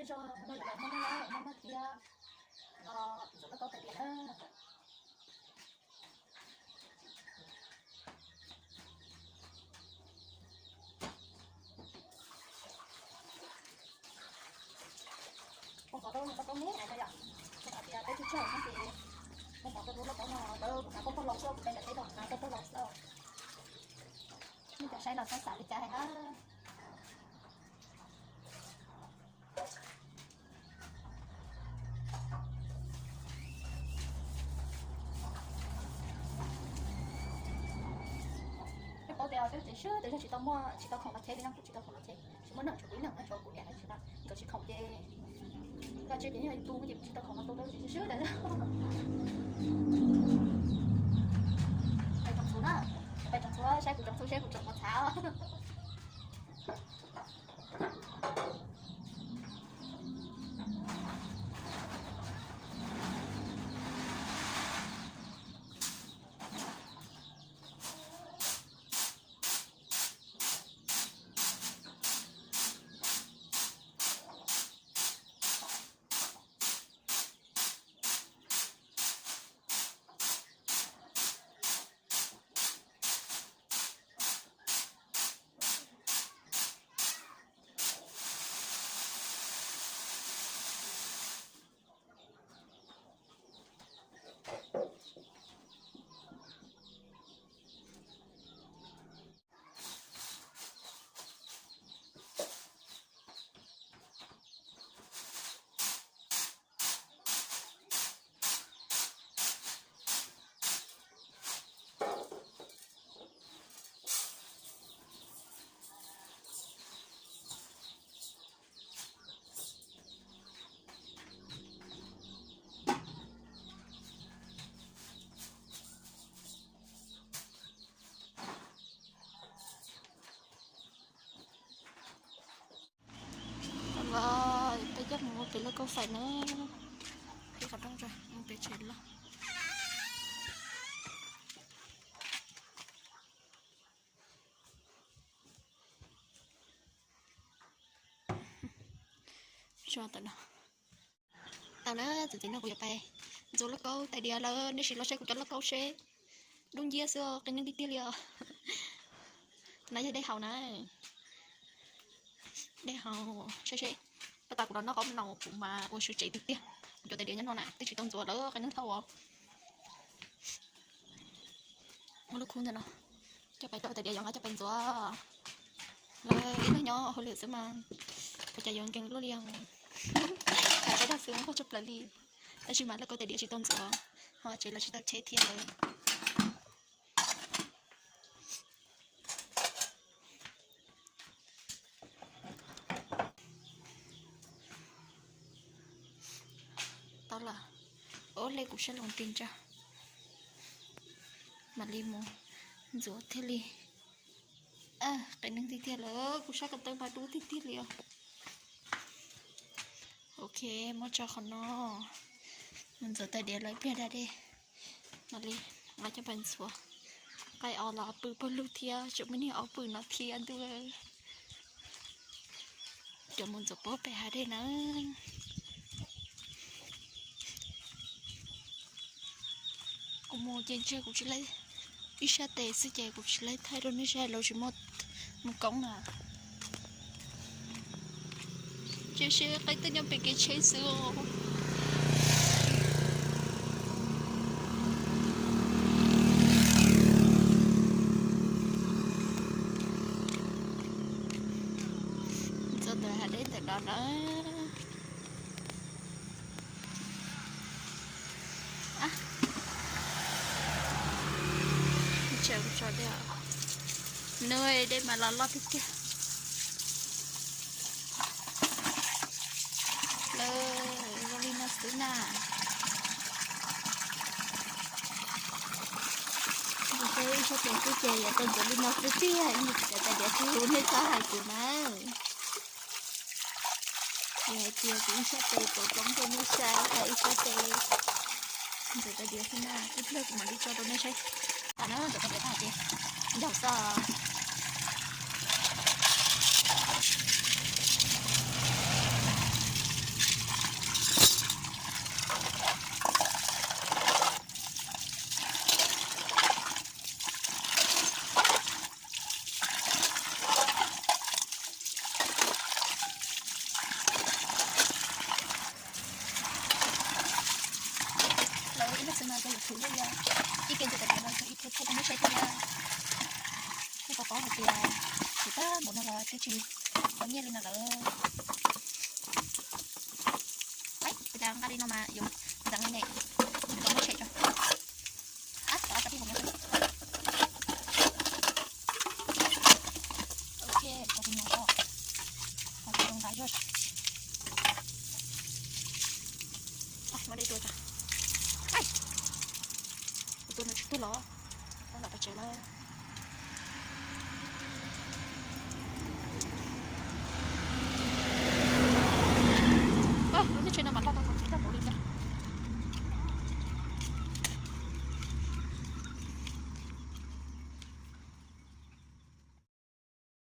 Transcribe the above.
Tej zaum no yuav los muaj noj, muaj noj thiab ntxuav lauj kaub tais diav na. Poob qhov rau lauj kaub me no yom, rau qhov tias peb tsawg tsawg no ces poob qhov rau lauj kaub no lawv kuv xav poob pog los xwb, kuv cov nram teb los kuv xav poob pog los xwb. Nej cov saib los saib xav li cas hais na. Peb paub tias peb tsev swb tes yog tsis tau muaj, tsis tau khoom los cheb li no, kuv tsis tau khoom los cheb, tsis muaj neeg, tshuav kuv ib leeg na, tshuav kuv niam na, tsis tau khoom ces koj tseb ces yog tu ces kuv tsis tau khoom los tu rau tsev swb swb ntawd. Pais tsoom txhuv na, pais tsoom txhuv saib kuv tsoom txhuv, saib kuv tsoom txhuv txhav. Los peb coj mus ua pem lauj kaub fais na. Peb qhov rooj mus pem tsev loj. Tau na, txuas ntxiv no kuv yuav pais ntxuav lauj kaub tais diav lawm, nej sim los saib kuv cov lauj kaub seb. Dub nciab xwb, qee neeg tiag tiag li os. No yog dej haus na, dej haus saib seb. Pab tas kuv los noj qaub no kuv mas ua swv tsev tiag tiag. Kuv cov tais diav nyob no na twb tsis tau ntxuav lawm, qee neeg thauj os. Muaj lub khub ntawm no, coj pais rau tais diav, yuav nqa coj pais ntxuav. Lawv ib leeg nyob hauj lwm xwb mas ua cas yuav nkees luaj li os. Hais qab dag xwb nquag tshaj plaws li. Tab sis mas lauj kaub tais diav tsis tau ntxuav, ho tsev los tsis tau cheb thiab lawm. Tau lawm, ob hle kuv sab loos tis ntsa, mam li mus ntxuav thiaj li. Qee neeg tiag tiag lawm, kuv sab ko taw mas dub tiag tiag li os. Ok, muab tso qhov no, mus ntxuav tais diav lawm ib pliag da dej, mam li nqa coj pais ntxuav. Qaib os los pw pawg lug thiab, tseem muaj niag ob pwm no thiab ntuj. Cov mus ntxuav pob pem hav dej na. Kuv mus ces ntshe kuv tsis laib, ib sab tes xwb ces kuv tsis laib thaij rau nej saib, lawv tsis muaj mus koob na. Tseem seb qaib twb nyob pem kev tsheb xwb os. Ntxuav ntawm hav dej ntawm no na. Tso dej, nws dej mas los loj tiag tiag. Lawv zoo li no xwb na. Ib sab tes xwb ces yuav tau ntxuav li no xwb tiag, ib yam li cov tais diav kuv hu nej txhob hais kuv na. Yog hais tias kuv ib sab tes pom koob rau nej saib, hais ib sab tes ntxuav tais diav xwb na, ib pliag kuv mam li tso rau nej saib. Tam no ntxuav tais diav tag ces ncaug xwb. Kuv yog ib ke ntxuav cov diav no ib tug thaij rau nej saib thiab. Kuj paub paub hais tias kuv tab npaum no los twb tsis tau nyiaj li no lawm. Ua cas nqa li no mas yuav ntxeev ne, tau muab tshem tso. Ab, tau cov pij hum no. Ok, tau pij hum no, ho tau nqa zuaj. Muab dej dua tso. Kuv tus nws tsis tuag los, tau los tau tsev lawm.